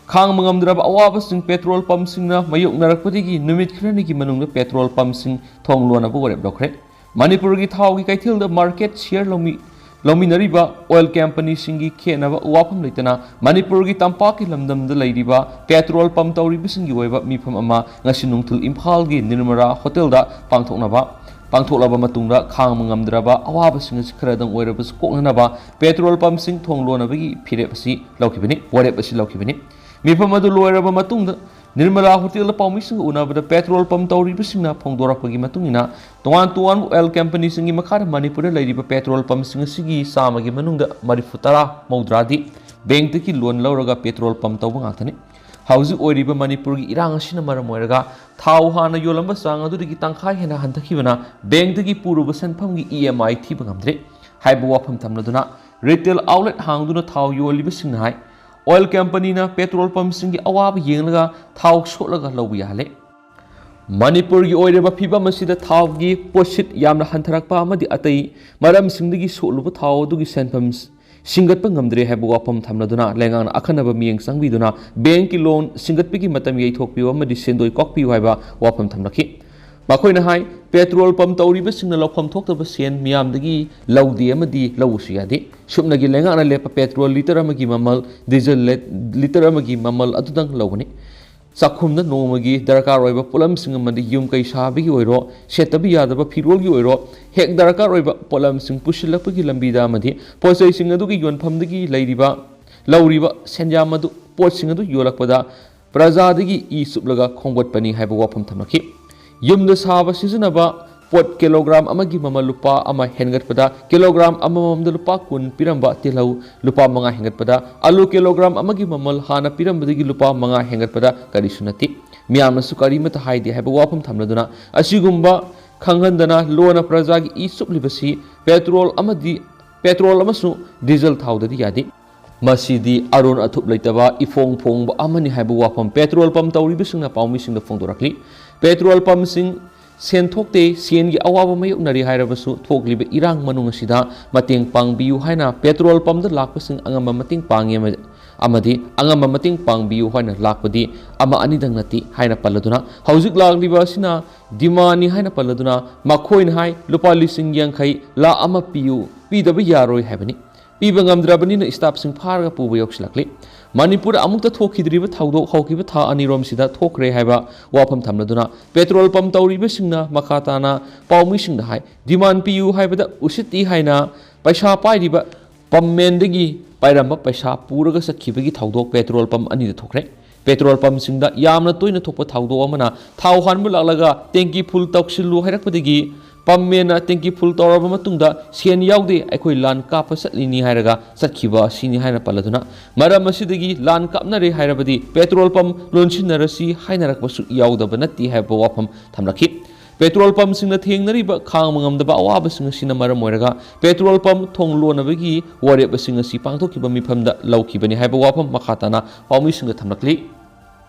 ꯈꯥꯡꯕ ꯉꯝꯗ꯭ꯔꯕ ꯑꯋꯥꯕꯁꯤꯡ petrol pumpꯁꯤꯡꯅ ꯃꯥꯌꯣꯛꯅꯔꯛꯄꯗꯒꯤ ꯅꯨꯃꯤꯠ ꯈꯔꯅꯤꯒꯤ ꯃꯅꯨꯡꯗ petrol pumpꯁꯤꯡ ꯊꯣꯡ ꯂꯣꯟꯅꯕ ꯋꯥꯔꯦꯞ ꯂꯧꯈ꯭ꯔꯦ꯫ ꯃꯅꯤꯄꯨꯔꯒꯤ ꯊꯥꯎꯒꯤ ꯀꯩꯊꯦꯜꯗ market share ꯂꯧꯃꯤ-, ꯂꯧꯃꯤꯟꯅꯔꯤꯕ oil companyꯁꯤꯡꯒꯤ ꯈꯦꯠꯅꯕ ꯋꯥꯐꯝ ꯂꯩꯇꯅ ꯃꯅꯤꯄꯨꯔꯒꯤ ꯇꯝꯄꯥꯛꯀꯤ ꯂꯝꯗꯝꯗ ꯂꯩꯔꯤꯕ petrol pump ꯇꯧꯔꯤꯕꯁꯤꯡꯒꯤ ꯑꯣꯏꯕ ꯃꯤꯐꯝ ꯑꯃ ꯉꯁꯤ ꯅꯨꯡꯊꯤꯜ ꯏꯝꯐꯥꯜꯒꯤ ꯅꯤꯔꯃꯂꯥ ꯍꯣꯇꯦꯜꯗ ꯄꯥꯡꯊꯣꯛꯅꯕ, ꯄꯥꯡꯊꯣꯛꯂꯕ ꯃꯇꯨꯡꯗ ꯈꯥꯡꯕ ꯉꯝꯗ꯭ꯔꯕ ꯑꯋꯥꯕꯁꯤꯡ ꯑꯁꯤ ꯈꯔꯗꯪ ꯑꯣꯏꯔꯕꯁꯨ ꯀꯣꯛꯅꯅꯕ petrol pumpꯁꯤꯡ ꯊꯣꯡ ꯂꯣꯟꯅꯕꯒꯤ ꯐꯤꯔꯦꯞ ꯑꯁꯤ ꯂꯧꯈꯤꯕꯅꯤ, ꯋꯥꯔꯦꯞ ꯑꯁꯤ ꯂꯧꯈꯤꯕꯅꯤ꯫ ꯃꯤꯐꯝ ꯑꯗꯨ ꯂꯣꯏꯔꯕ ꯃꯇꯨꯡꯗ ꯅꯤꯔꯃꯂꯥ ꯍꯣꯇꯦꯜꯗ ꯄꯥꯎꯃꯤꯁꯤꯡꯒ ꯎꯅꯕꯗ petrol pump ꯇꯧꯔꯤꯕꯁꯤꯡꯅ ꯐꯣꯡꯗꯣꯔꯛꯄꯒꯤ ꯃꯇꯨꯡ ꯏꯟꯅ ꯇꯣꯉꯥꯟ ꯇꯣꯉꯥꯟꯕ oil companyꯁꯤꯡꯒꯤ ꯃꯈꯥꯗ ꯃꯅꯤꯄꯨꯔꯗ ꯂꯩꯔꯤꯕ petrol pumpꯁꯤꯡ ꯑꯁꯤꯒꯤ ꯆꯥꯝꯃꯒꯤ ꯃꯅꯨꯡꯗ ꯃꯔꯤꯐꯨ ꯇꯔꯥ, ꯃꯧꯗ꯭ꯔꯥꯗꯤ bankꯇꯒꯤ loan ꯂꯧꯔꯒ petrol pump ꯇꯧꯕ ꯉꯥꯛꯇꯅꯤ꯫ ꯍꯧꯖꯤꯛ ꯑꯣꯏꯔꯤꯕ ꯃꯅꯤꯄꯨꯔꯒꯤ ꯏꯔꯥꯡ ꯑꯁꯤꯅ ꯃꯔꯝ ꯑꯣꯏꯔꯒ ꯊꯥꯎ ꯍꯥꯟꯅ ꯌꯣꯜꯂꯝꯕ ꯆꯥꯡ ꯑꯗꯨꯗꯒꯤ ꯇꯪꯈꯥꯏ ꯍꯦꯟꯅ ꯍꯟꯊꯈꯤꯕꯅ bankꯇꯒꯤ ꯄꯨꯔꯨꯕ ꯁꯦꯟꯐꯝꯒꯤ ꯏ ꯑꯦꯝ ꯑꯥꯏ ꯊꯤꯕ ꯉꯝꯗ꯭ꯔꯦ ꯍꯥꯏꯕ ꯋꯥꯐꯝ ꯊꯝꯂꯗꯨꯅ retail outlet ꯍꯥꯡꯗꯨꯅ ꯊꯥꯎ ꯌꯣꯜꯂꯤꯕꯁꯤꯡꯅ ꯍꯥꯏ, oil companyꯅ petrol pumpꯁꯤꯡꯒꯤ ꯑꯋꯥꯕ ꯌꯦꯡꯂꯒ ꯊꯥꯎ ꯁꯣꯠꯂꯒ ꯂꯧꯕ ꯌꯥꯍꯜꯂꯦ꯫ ꯃꯅꯤꯄꯨꯔꯒꯤ ꯑꯣꯏꯔꯤꯕ ꯐꯤꯕꯝ ꯑꯁꯤꯗ ꯊꯥꯎꯒꯤ ꯄꯣꯠꯁꯤꯠ ꯌꯥꯝꯅ ꯍꯟꯊꯔꯛꯄ ꯑꯃꯗꯤ ꯑꯇꯩ ꯃꯔꯝꯁꯤꯡꯗꯒꯤ ꯁꯣꯠꯂꯨꯕ ꯊꯥꯎ ꯑꯗꯨꯒꯤ ꯁꯦꯟꯐꯝ ꯁꯤꯡꯒꯠꯄ ꯉꯝꯗ꯭ꯔꯦ ꯍꯥꯏꯕ ꯋꯥꯐꯝ ꯊꯝꯂꯗꯨꯅ ꯂꯩꯉꯥꯛꯅ ꯑꯈꯟꯅꯕ ꯃꯤꯠꯌꯦꯡ ꯆꯪꯕꯤꯗꯨꯅ bankꯀꯤ loan ꯁꯤꯡꯒꯠꯄꯒꯤ ꯃꯇꯝ ꯌꯩꯊꯣꯛꯄꯤꯌꯨ ꯑꯃꯗꯤ ꯁꯦꯟꯗꯣꯏ ꯀꯣꯛꯄꯤꯌꯨ ꯍꯥꯏꯕ ꯋꯥꯐꯝ ꯊꯝꯂꯛꯈꯤ꯫ ꯃꯈꯣꯏꯅ ꯍꯥꯏ, petrol pump ꯇꯧꯔꯤꯕꯁꯤꯡꯅ ꯂꯧꯐꯝ ꯊꯣꯛꯇꯕ ꯁꯦꯟ ꯃꯤꯌꯥꯝꯗꯒꯤ ꯂꯧꯗꯦ ꯑꯃꯗꯤ ꯂꯧꯕꯁꯨ ꯌꯥꯗꯦ꯫ ꯁꯨꯞꯅꯒꯤ ꯂꯩꯉꯥꯛꯅ ꯂꯦꯞꯄ petrol litre ꯑꯃꯒꯤ ꯃꯃꯜ, diesel lit-, litre ꯑꯃꯒꯤ ꯃꯃꯜ ꯑꯗꯨꯗꯪ ꯂꯧꯕꯅꯤ꯫ ꯆꯥꯛꯈꯨꯝꯗ ꯅꯣꯡꯃꯒꯤ ꯗꯔꯀꯥꯔ ꯑꯣꯏꯕ ꯄꯣꯠꯂꯝꯁꯤꯡ ꯑꯃꯗꯤ ꯌꯨꯝ ꯀꯩ ꯁꯥꯕꯒꯤ ꯑꯣꯏꯔꯣ, ꯁꯦꯠꯇꯕ ꯌꯥꯗꯕ ꯐꯤꯔꯣꯜꯒꯤ ꯑꯣꯏꯔꯣ, ꯍꯦꯛ ꯗꯔꯀꯥꯔ ꯑꯣꯏꯕ ꯄꯣꯠꯂꯝꯁꯤꯡ ꯄꯨꯁꯤꯜꯂꯛꯄꯒꯤ ꯂꯝꯕꯤꯗ ꯑꯃꯗꯤ ꯄꯣꯠꯆꯩꯁꯤꯡ ꯑꯗꯨꯒꯤ ꯌꯣꯟꯐꯝꯗꯒꯤ ꯂꯩꯔꯤꯕ, ꯂꯧꯔꯤꯕ ꯁꯦꯟꯌꯥꯝ ꯑꯗꯨ, ꯄꯣꯠꯁꯤꯡ ꯑꯗꯨ ꯌꯣꯜꯂꯛꯄꯗ ꯄ꯭ꯔꯖꯥꯗꯒꯤ ꯏ ꯆꯨꯞꯂꯒ ꯈꯣꯝꯒꯠꯄꯅꯤ ꯍꯥꯏꯕ ꯋꯥꯐꯝ ꯊꯝꯂꯛꯈꯤ꯫ ꯌꯨꯝꯗ ꯁꯥꯕ ꯁꯤꯖꯤꯟꯅꯕ ꯄꯣꯠ kilogram ꯑꯃꯒꯤ ꯃꯃꯜ ꯂꯨꯄꯥ ꯑꯃ ꯍꯦꯟꯒꯠꯄꯗ kilogram ꯑꯃꯃꯝꯗ ꯂꯨꯄꯥ ꯀꯨꯟ ꯄꯤꯔꯝꯕ ꯇꯤꯜꯍꯧ ꯂꯨꯄꯥ ꯃꯉꯥ ꯍꯦꯟꯒꯠꯄꯗ, ꯑꯂꯨ kilogram ꯑꯃꯒꯤ ꯃꯃꯜ ꯍꯥꯟꯅ ꯄꯤꯔꯝꯕꯗꯒꯤ ꯂꯨꯄꯥ ꯃꯉꯥ ꯍꯦꯟꯒꯠꯄꯗ ꯀꯔꯤꯁꯨ ꯅꯠꯇꯦ꯫ ꯃꯤꯌꯥꯝꯅꯁꯨ ꯀꯔꯤꯃꯠꯇ ꯍꯥꯏꯗꯦ ꯍꯥꯏꯕ ꯋꯥꯐꯝ ꯊꯝꯂꯗꯨꯅ, ꯑꯁꯤꯒꯨꯝꯕ ꯈꯪꯍꯟꯗꯅ ꯂꯣꯟꯅ ꯄ꯭ꯔꯖꯥꯒꯤ ꯏ ꯆꯨꯞꯂꯤꯕꯁꯤ ꯄꯦꯇ꯭ꯔꯣꯜ ꯑꯃꯗꯤ, ꯄꯦꯇ꯭ꯔꯣꯜ ꯑꯃꯁꯨꯡ ꯗꯤꯖꯜ ꯊꯥꯎꯗꯗꯤ ꯌꯥꯗꯦ꯫ ꯃꯁꯤꯗꯤ ꯑꯔꯣꯟ ꯑꯊꯨꯞ ꯂꯩꯇꯕ ꯏꯐꯣꯡ ꯐꯣꯡꯕ ꯑꯃꯅꯤ ꯍꯥꯏꯕ ꯋꯥꯐꯝ ꯄꯦꯇ꯭ꯔꯣꯜ ꯄꯝ ꯇꯧꯔꯤꯕꯁꯤꯡꯅ ꯄꯥꯎꯃꯤꯁꯤꯡꯗ ꯐꯣꯡꯗꯣꯔꯛꯂꯤ꯫ ꯄꯦꯇ꯭ꯔꯣꯜ ꯄꯝꯁꯤꯡ ꯁꯦꯟ ꯊꯣꯛꯇꯦ, ꯁꯦꯟꯒꯤ ꯑꯋꯥꯕ ꯃꯥꯌꯣꯛꯅꯔꯤ ꯍꯥꯏꯔꯕꯁꯨ, ꯊꯣꯛꯂꯤꯕ ꯏꯔꯥꯡ ꯃꯅꯨꯡ ꯑꯁꯤꯗ ꯃꯇꯦꯡ ꯄꯥꯡꯕꯤꯌꯨ ꯍꯥꯏꯅ ꯄꯦꯇ꯭ꯔꯣꯜ ꯄꯝꯗ ꯂꯥꯛꯄꯁꯤꯡ ꯑꯉꯝꯕ ꯃꯇꯦꯡ ꯄꯥꯡꯉꯤ ꯑꯃ-, ꯑꯃꯗꯤ ꯑꯉꯝꯕ ꯃꯇꯦꯡ ꯄꯥꯡꯕꯤꯌꯨ ꯍꯥꯏꯅ ꯂꯥꯛꯄꯗꯤ ꯑꯃ ꯑꯅꯤꯗꯪ ꯅꯠꯇꯦ ꯍꯥꯏꯅ ꯄꯜꯂꯗꯨꯅ, ꯍꯧꯖꯤꯛ ꯂꯥꯛꯂꯤꯕ ꯑꯁꯤꯅ ꯗꯤꯃꯥꯟꯅꯤ ꯍꯥꯏꯅ ꯄꯜꯂꯗꯨꯅ, ꯃꯈꯣꯏꯅ ꯍꯥꯏ, "ꯂꯨꯄꯥ ꯂꯤꯁꯤꯡ ꯌꯥꯡꯈꯩ, ꯂꯥꯈ ꯑꯃ ꯄꯤꯌꯨ, ꯄꯤꯗꯕ ꯌꯥꯔꯣꯏ" ꯍꯥꯏꯕꯅꯤ꯫ ꯄꯤꯕ ꯉꯝꯗ꯭ꯔꯕꯅꯤꯅ ꯁ꯭ꯇꯥꯐꯁꯤꯡ ꯐꯥꯔꯒ ꯄꯨꯕ ꯌꯥꯎꯁꯤꯜꯂꯛꯂꯤ꯫ ꯃꯅꯤꯄꯨꯔꯗ ꯑꯃꯨꯛꯇ ꯊꯣꯛꯈꯤꯗ꯭ꯔꯤꯕ ꯊꯧꯗꯣꯛ ꯍꯧꯈꯤꯕ ꯊꯥ ꯑꯅꯤꯔꯣꯝꯁꯤꯗ ꯊꯣꯛꯈ꯭ꯔꯦ ꯍꯥꯏꯕ ꯋꯥꯐꯝ ꯊꯝꯂꯗꯨꯅ, ꯄꯦꯇ꯭ꯔꯣꯜ ꯄꯝ ꯇꯧꯔꯤꯕꯁꯤꯡꯅ ꯃꯈꯥ ꯇꯥꯅ ꯄꯥꯎꯃꯤꯁꯤꯡꯗ ꯍꯥꯏ, ꯗꯤꯃꯥꯟ ꯄꯤꯌꯨ ꯍꯥꯏꯕꯗ ꯎꯁꯤꯠꯇꯦ ꯍꯥꯏꯅ ꯄꯩꯁꯥ ꯄꯥꯏꯔꯤꯕ ꯄꯝꯃꯦꯟꯗꯒꯤ ꯄꯥꯏꯔꯝꯕ ꯄꯩꯁꯥ ꯄꯨꯔꯒ ꯆꯠꯈꯤꯕꯒꯤ ꯊꯧꯗꯣꯛ ꯄꯦꯇ꯭ꯔꯣꯜ ꯄꯝ ꯑꯅꯤꯗ ꯊꯣꯛꯈ꯭ꯔꯦ꯫ ꯄꯦꯇ꯭ꯔꯣꯜ ꯄꯝꯁꯤꯡꯗ ꯌꯥꯝꯅ ꯇꯣꯏꯅ ꯊꯣꯛꯄ ꯊꯧꯗꯣꯛ ꯑꯃꯅ ꯊꯥꯎ ꯍꯥꯟꯕ ꯂꯥꯛꯂꯒ "ꯇꯦꯡꯀꯤ ꯐꯨꯜ ꯇꯧꯁꯤꯜꯂꯨ" ꯍꯥꯏꯔꯛꯄꯗꯒꯤ, ꯄꯝꯃꯦꯟꯅ "ꯇꯦꯡꯀꯤ ꯐꯨꯜ ꯇꯧꯔꯕ ꯃꯇꯨꯡꯗ ꯁꯦꯟ ꯌꯥꯎꯗꯦ, ꯑꯩꯈꯣꯏ ꯂꯥꯟ ꯀꯥꯞꯄ ꯆꯠꯂꯤꯅꯤ" ꯍꯥꯏꯔꯒ ꯆꯠꯈꯤꯕ ꯑꯁꯤꯅꯤ ꯍꯥꯏꯅ ꯄꯜꯂꯗꯨꯅ, ꯃꯔꯝ ꯑꯁꯤꯗꯒꯤ ꯂꯥꯟ ꯀꯥꯞꯅꯔꯦ ꯍꯥꯏꯔꯕꯗꯤ ꯄꯦꯇ꯭ꯔꯣꯜ ꯄꯝ ꯂꯣꯟꯁꯤꯟꯅꯔꯁꯤ ꯍꯥꯏꯅꯔꯛꯄꯁꯨ ꯌꯥꯎꯗꯕ ꯅꯠꯇꯦ ꯍꯥꯏꯕ ꯋꯥꯐꯝ ꯊꯝꯂꯛꯈꯤ꯫ ꯄꯦꯇ꯭ꯔꯣꯜ ꯄꯝꯁꯤꯡꯅ ꯊꯦꯡꯅꯔꯤꯕ ꯈꯥꯡꯕ ꯉꯝꯗꯕ ꯑꯋꯥꯕꯁꯤꯡ ꯑꯁꯤꯅ ꯃꯔꯝ ꯑꯣꯏꯔꯒ ꯄꯦꯇ꯭ꯔꯣꯜ ꯄꯝ ꯊꯣꯡ ꯂꯣꯟꯅꯕꯒꯤ ꯋꯥꯔꯦꯞ ꯑꯁꯤꯡ ꯑꯁꯤ ꯄꯥꯡꯊꯣꯛꯈꯤꯕ ꯃꯤꯐꯝꯗ ꯂꯧꯈꯤꯕꯅꯤ ꯍꯥꯏꯕ ꯋꯥꯐꯝ ꯃꯈꯥ ꯇꯥꯅ ꯄꯥꯎꯃꯤꯁꯤꯡꯗ ꯊꯝꯂꯛꯂꯤ꯫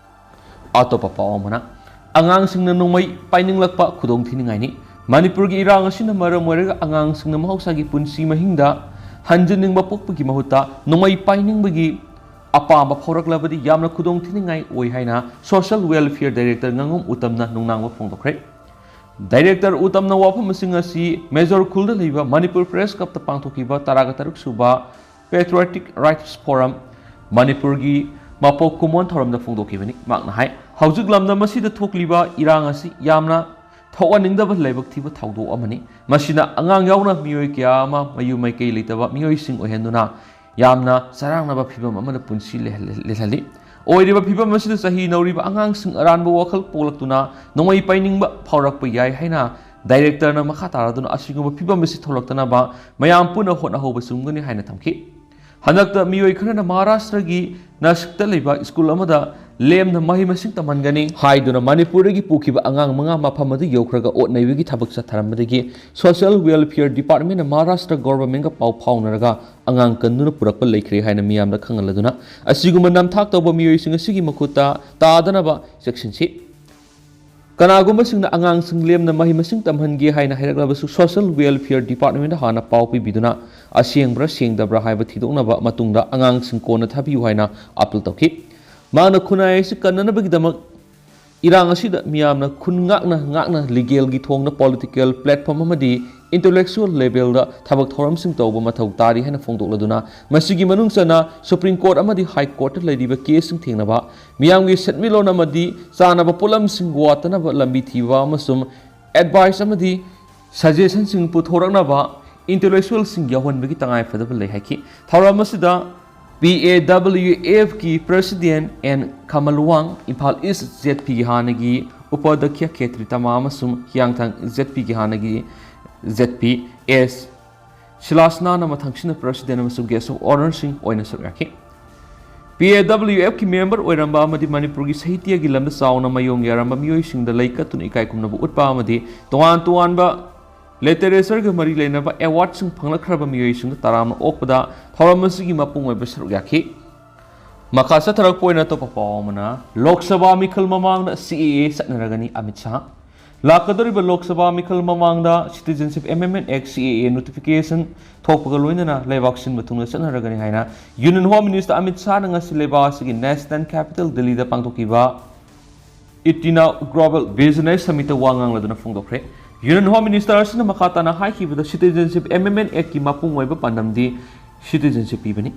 ꯑꯇꯣꯞꯄ ꯄꯥꯎ ꯑꯃꯅ, ꯑꯉꯥꯡꯁꯤꯡꯅ ꯅꯣꯡꯃꯩ ꯄꯥꯏꯅꯤꯡꯂꯛꯄ ꯈꯨꯗꯣꯡ ꯊꯤꯅꯤꯡꯉꯥꯏꯅꯤ꯫ ꯃꯅꯤꯄꯨꯔꯒꯤ ꯏꯔꯥꯡ ꯑꯁꯤꯅ ꯃꯔꯝ ꯑꯣꯏꯔꯒ ꯑꯉꯥꯡꯁꯤꯡꯅ ꯃꯍꯧꯁꯥꯒꯤ ꯄꯨꯟꯁꯤ ꯃꯍꯤꯡꯗ ꯍꯟꯖꯤꯟꯅꯤꯡꯕ ꯄꯣꯛꯄꯒꯤ ꯃꯍꯨꯠꯇ ꯅꯣꯡꯃꯩ ꯄꯥꯏꯅꯤꯡꯕꯒꯤ ꯑꯄꯥꯝꯕ ꯐꯥꯎꯔꯛꯂꯕꯗꯤ ꯌꯥꯝꯅ ꯈꯨꯗꯣꯡ ꯊꯤꯅꯤꯡꯉꯥꯏ ꯑꯣꯏ ꯍꯥꯏꯅ Social Welfare Director ꯉꯥꯉꯣꯝ ꯎꯇꯝꯅ ꯅꯨꯡꯅꯥꯡꯕ ꯐꯣꯡꯗꯣꯛꯈ꯭ꯔꯦ꯫ Director ꯎꯇꯝꯅ ꯋꯥꯐꯝꯁꯤꯡ ꯑꯁꯤ ꯃꯦꯖꯣꯔ ꯈꯨꯜꯗ ꯂꯩꯕ ꯃꯅꯤꯄꯨꯔ Press Clubꯇ ꯄꯥꯡꯊꯣꯛꯈꯤꯕ ꯇꯔꯥꯒ ꯇꯔꯨꯛ ꯁꯨꯕ Patriotic Rights Forum ꯃꯅꯤꯄꯨꯔꯒꯤ ꯃꯄꯣꯛ ꯀꯨꯝꯑꯣꯟ ꯊꯧꯔꯝꯗ ꯐꯣꯡꯗꯣꯛꯈꯤꯕꯅꯤ꯫ ꯃꯍꯥꯛꯅ ꯍꯥꯏ, ꯍꯧꯖꯤꯛ ꯂꯝꯗꯝ ꯑꯁꯤꯗ ꯊꯣꯛꯂꯤꯕ ꯏꯔꯥꯡ ꯑꯁꯤ ꯌꯥꯝꯅ ꯊꯣꯛꯍꯟꯅꯤꯡꯗꯕ ꯂꯥꯏꯕꯛ ꯊꯤꯕ ꯊꯧꯗꯣꯛ ꯑꯃꯅꯤ꯫ ꯃꯁꯤꯅ ꯑꯉꯥꯡ ꯌꯥꯎꯅ ꯃꯤꯑꯣꯏ ꯀꯌꯥ ꯑꯃ ꯃꯌꯨꯝ ꯃꯩꯀꯩ ꯂꯩꯇꯕ ꯃꯤꯑꯣꯏꯁꯤꯡ ꯑꯣꯏꯍꯟꯗꯨꯅ ꯌꯥꯝꯅ ꯆꯔꯥꯡꯅꯕ ꯐꯤꯕꯝ ꯑꯃꯗ ꯄꯨꯟꯁꯤ ꯂꯦꯜꯍꯜ-, ꯂꯦꯜꯍꯜꯂꯤ꯫ ꯑꯣꯏꯔꯤꯕ ꯐꯤꯕꯝ ꯑꯁꯤꯗ ꯆꯍꯤ ꯅꯧꯔꯤꯕ ꯑꯉꯥꯡꯁꯤꯡ ꯑꯔꯥꯟꯕ ꯋꯥꯈꯜ ꯄꯣꯛꯂꯛꯇꯨꯅ ꯅꯣꯡꯃꯩ ꯄꯥꯏꯅꯤꯡꯕ ꯐꯥꯎꯔꯛꯄ ꯌꯥꯏ ꯍꯥꯏꯅ Directorꯅ ꯃꯈꯥ ꯇꯥꯔꯗꯨꯅ ꯑꯁꯤꯒꯨꯝꯕ ꯐꯤꯕꯝ ꯑꯁꯤ ꯊꯣꯛꯂꯛꯇꯅꯕ ꯃꯌꯥꯝ ꯄꯨꯟꯅ ꯍꯣꯠꯅꯍꯧꯕ ꯆꯨꯝꯒꯅꯤ ꯍꯥꯏꯅ ꯊꯝꯈꯤ꯫ ꯍꯟꯗꯛꯇ ꯃꯤꯑꯣꯏ ꯈꯔꯅ ꯃꯍꯥꯔꯥꯁꯇ꯭ꯔꯒꯤ ꯅꯥꯁꯤꯛꯇ ꯂꯩꯕ ꯁ꯭ꯀꯨꯜ ꯑꯃꯗ ꯂꯦꯝꯅ ꯃꯍꯩ ꯃꯁꯤꯡ ꯇꯝꯍꯟꯒꯅꯤ ꯍꯥꯏꯗꯨꯅ ꯃꯅꯤꯄꯨꯔꯗꯒꯤ ꯄꯨꯈꯤꯕ ꯑꯉꯥꯡ ꯃꯉꯥ ꯃꯐꯝ ꯑꯗꯨ ꯌꯧꯈ꯭ꯔꯒ ꯑꯣꯠ ꯅꯩꯕꯒꯤ ꯊꯕꯛ ꯆꯠꯊꯔꯝꯕꯗꯒꯤ Social Welfare Department ꯅ ꯃꯍꯥꯔꯥꯁꯇ꯭ꯔ ꯒꯣꯚꯔꯟꯃꯦꯟꯠꯀ ꯄꯥꯎ ꯐꯥꯎꯅꯔꯒ ꯑꯉꯥꯡ ꯀꯟꯗꯨꯅ ꯄꯨꯔꯛꯄ ꯂꯩꯈ꯭ꯔꯦ ꯍꯥꯏꯅ ꯃꯤꯌꯥꯝꯗ ꯈꯪꯍꯜꯂꯗꯨꯅ ꯑꯁꯤꯒꯨꯝꯕ ꯅꯝꯊꯥꯛ ꯇꯧꯕ ꯃꯤꯑꯣꯏꯁꯤꯡ ꯑꯁꯤꯒꯤ ꯃꯈꯨꯠꯇ ꯇꯥꯗꯅꯕ ꯆꯦꯛꯁꯤꯟꯁꯤ꯫ ꯀꯅꯥꯒꯨꯝꯕꯁꯤꯡꯅ ꯑꯉꯥꯡꯁꯤꯡ ꯂꯦꯝꯅ ꯃꯍꯩ ꯃꯁꯤꯡ ꯇꯝꯍꯟꯒꯦ ꯍꯥꯏꯅ ꯍꯥꯏꯔꯛꯂꯕꯁꯨ Social Welfare Department ꯗ ꯍꯥꯟꯅ ꯄꯥꯎ ꯄꯤꯕꯤꯗꯨꯅ ꯑꯁꯦꯡꯕ꯭ꯔꯥ ꯁꯦꯡꯗꯕ꯭ꯔꯥ ꯍꯥꯏꯕ ꯊꯤꯗꯣꯛꯅꯕ ꯃꯇꯨꯡꯗ ꯑꯉꯥꯡꯁꯤꯡ ꯀꯣꯟꯅ ꯊꯥꯕꯤꯌꯨ ꯍꯥꯏꯅ ꯑꯥꯄꯤꯜ ꯇꯧꯈꯤ꯫ ꯃꯍꯥꯛꯅ ꯈꯨꯟꯅꯥꯏ ꯑꯁꯤ ꯀꯟꯅꯅꯕꯒꯤꯗꯃꯛ ꯏꯔꯥꯡ ꯑꯁꯤꯗ ꯃꯤꯌꯥꯝꯅ ꯈꯨꯟ ꯉꯥꯛꯅ ꯉꯥꯛꯅ legal ꯒꯤ ꯊꯣꯡꯗ political platform ꯑꯃꯗꯤ intellectual level ꯗ ꯊꯕꯛ ꯊꯧꯔꯝꯁꯤꯡ ꯇꯧꯕ ꯃꯊꯧ ꯇꯥꯔꯤ ꯍꯥꯏꯅ ꯐꯣꯡꯗꯣꯛꯂꯗꯨꯅ ꯃꯁꯤꯒꯤ ꯃꯅꯨꯡ ꯆꯟꯅ Supreme Court ꯑꯃꯗꯤ High Court ꯇ ꯂꯩꯔꯤꯕ case ꯁꯤꯡ ꯊꯦꯡꯅꯕ, ꯃꯤꯌꯥꯝꯒꯤ ꯁꯦꯟꯃꯤꯠꯂꯣꯟ ꯑꯃꯗꯤ ꯆꯥꯅꯕ ꯄꯣꯠꯂꯝꯁꯤꯡ ꯋꯥꯠꯇꯅꯕ ꯂꯝꯕꯤ ꯊꯤꯕ ꯑꯃꯁꯨꯡ advice ꯑꯃꯗꯤ suggestion ꯁꯤꯡ ꯄꯨꯊꯣꯔꯛꯅꯕ intellectual ꯁꯤꯡ ꯌꯥꯎꯍꯟꯕꯒꯤ ꯇꯉꯥꯏ ꯐꯗꯕ ꯂꯩ ꯍꯥꯏꯈꯤ꯫ ꯊꯧꯔꯝ ꯑꯁꯤꯗ P A W F ꯀꯤ President N ꯈꯃꯜꯋꯥꯡ, Imphal East Z P ꯒꯤ ꯍꯥꯟꯅꯒꯤ ꯎꯄꯥꯙ꯭ꯌꯛꯁ ꯈꯦꯇ꯭ꯔꯤ ꯇꯃꯥ ꯑꯃꯁꯨꯡ ꯍꯤꯌꯥꯡꯊꯥꯡ Z P ꯒꯤ ꯍꯥꯟꯅꯒꯤ Z P S ꯁꯤꯂꯥꯁꯅꯥꯅ ꯃꯊꯪꯁꯤꯠꯅ President ꯑꯃꯁꯨꯡ Guest of Honour ꯁꯤꯡ ꯑꯣꯏꯅ ꯁꯔꯨꯛ ꯌꯥꯈꯤ꯫ P A W F ꯀꯤ member ꯑꯣꯏꯔꯝꯕ ꯑꯃꯗꯤ ꯃꯅꯤꯄꯨꯔꯒꯤ ꯁꯥꯍꯤꯇ꯭ꯌꯒꯤ ꯂꯝꯗ ꯆꯥꯎꯅ ꯃꯌꯣꯡ ꯌꯥꯔꯝꯕ ꯃꯤꯑꯣꯏꯁꯤꯡꯗ ꯂꯩ ꯀꯠꯇꯨꯅ ꯏꯀꯥꯏ ꯈꯨꯝꯅꯕ ꯎꯠꯄ ꯑꯃꯗꯤ ꯇꯣꯉꯥꯟ ꯇꯣꯉꯥꯟꯕ literature ꯒ ꯃꯔꯤ ꯂꯩꯅꯕ award ꯁꯤꯡ ꯐꯪꯂꯛꯈ꯭ꯔꯕ ꯃꯤꯑꯣꯏꯁꯤꯡꯗ ꯇꯔꯥꯝꯅ ꯑꯣꯛꯄꯗ ꯊꯧꯔꯝ ꯑꯁꯤꯒꯤ ꯃꯄꯨꯡ ꯑꯣꯏꯕ ꯁꯔꯨꯛ ꯌꯥꯈꯤ꯫ ꯃꯈꯥ ꯆꯠꯊꯔꯛꯄ ꯑꯣꯏꯅ ꯑꯇꯣꯞꯄ ꯄꯥꯎ ꯑꯃꯅ, ꯂꯣꯛ ꯁꯚꯥ ꯃꯤꯈꯜ ꯃꯃꯥꯡꯗ C A A ꯆꯠꯅꯔꯒꯅꯤ Amit Shah. ꯂꯥꯛꯀꯗꯧꯔꯤꯕ ꯂꯣꯛ ꯁꯚꯥ ꯃꯤꯈꯜ ꯃꯃꯥꯡꯗ Citizenship Amendment Act, C A A, notification ꯊꯣꯛꯄꯒ ꯂꯣꯏꯅꯅ ꯂꯩꯕꯥꯛ ꯁꯤꯟꯕ ꯊꯨꯡꯅ ꯆꯠꯅꯔꯒꯅꯤ ꯍꯥꯏꯅ Union Home Minister ꯑꯃꯤꯠ ꯁꯥꯍꯅ ꯉꯁꯤ ꯂꯩꯕꯥꯛ ꯑꯁꯤꯒꯤ national capital ꯗꯤꯜꯂꯤꯗ ꯄꯥꯡꯊꯣꯛꯈꯤꯕ India Global Business Summit ꯇ ꯋꯥ ꯉꯥꯡꯂꯗꯨꯅ ꯐꯣꯡꯗꯣꯛꯈ꯭ꯔꯦ꯫ Union Home Minister ꯑꯁꯤꯅ ꯃꯈꯥ ꯇꯥꯅ ꯍꯥꯏꯈꯤꯕꯗ, Citizenship Amendment Act ꯀꯤ ꯃꯄꯨꯡ ꯑꯣꯏꯕ ꯄꯥꯟꯗꯝꯗꯤ citizenship ꯄꯤꯕꯅꯤ꯫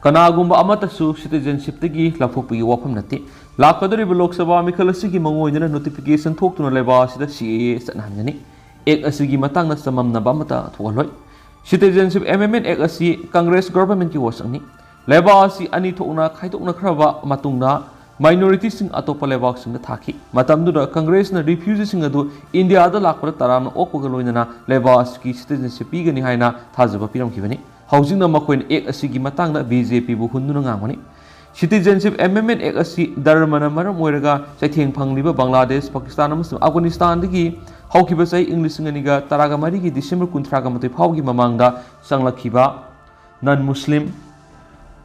ꯀꯅꯥꯒꯨꯝꯕ ꯑꯃꯠꯇꯁꯨ citizenship ꯇꯒꯤ ꯂꯧꯊꯣꯛꯄꯒꯤ ꯋꯥꯐꯝ ꯅꯠꯇꯦ꯫ ꯂꯥꯛꯀꯗꯧꯔꯤꯕ ꯂꯣꯛ ꯁꯚꯥ ꯃꯤꯈꯜ ꯑꯁꯤꯒꯤ ꯃꯥꯡꯑꯣꯏꯅꯅ notification ꯊꯣꯛꯇꯨꯅ ꯂꯩꯕꯥꯛ ꯑꯁꯤꯗ C A A ꯆꯠꯅꯍꯟꯒꯅꯤ꯫ Act ꯑꯁꯤꯒꯤ ꯃꯇꯥꯡꯗ ꯆꯃꯝꯅꯕ ꯑꯃꯠꯇ ꯊꯣꯛꯍꯜꯂꯣꯏ꯫ Citizenship Amendment Act ꯑꯁꯤ Congress government ꯀꯤ ꯋꯥꯁꯛꯅꯤ꯫ ꯂꯩꯕꯥꯛ ꯑꯁꯤ ꯑꯅꯤ ꯊꯣꯛꯅ ꯈꯥꯏꯗꯣꯛꯅꯈ꯭ꯔꯕ ꯃꯇꯨꯡꯗ minority ꯁꯤꯡ ꯑꯇꯣꯞꯄ ꯂꯩꯕꯥꯛꯁꯤꯡꯗ ꯊꯥꯈꯤ꯫ ꯃꯇꯝꯗꯨꯗ Congress ꯅ refugee ꯁꯤꯡ ꯑꯗꯨ India ꯗ ꯂꯥꯛꯄꯗ ꯇꯔꯥꯝꯅ ꯑꯣꯛꯄꯒ ꯂꯣꯏꯅꯅ ꯂꯩꯕꯥꯛ ꯑꯁꯤꯒꯤ citizenship ꯄꯤꯒꯅꯤ ꯍꯥꯏꯅ ꯊꯥꯖꯕ ꯄꯤꯔꯝꯈꯤꯕꯅꯤ꯫ ꯍꯧꯖꯤꯛꯅ ꯃꯈꯣꯏꯅ Act ꯑꯁꯤꯒꯤ ꯃꯇꯥꯡꯗ B J P ꯕꯨ ꯍꯨꯟꯗꯨꯅ ꯉꯥꯡꯕꯅꯤ꯫ Citizenship Amendment Act ꯑꯁꯤ ꯙꯔꯃꯅ ꯃꯔꯝ ꯑꯣꯏꯔꯒ ꯆꯩꯊꯦꯡ ꯐꯪꯂꯤꯕ ꯕꯪꯒ꯭ꯂꯥꯗꯦꯁ, ꯄꯥꯀꯤꯁꯇꯥꯟ ꯑꯃꯁꯨꯡ ꯑꯐꯒꯥꯅꯤꯁꯇꯥꯟꯗꯒꯤ ꯍꯧꯈꯤꯕ ꯆꯍꯤ ꯏꯪ ꯂꯤꯁꯤꯡ ꯑꯅꯤꯒ ꯇꯔꯥꯃꯔꯤꯒꯤ ꯗꯤꯁꯦꯝꯕꯔ ꯀꯨꯟꯊ꯭ꯔꯥꯃꯥꯊꯣꯏ ꯐꯥꯎꯒꯤ ꯃꯃꯥꯡꯗ ꯆꯪꯂꯛꯈꯤꯕ non-Muslim,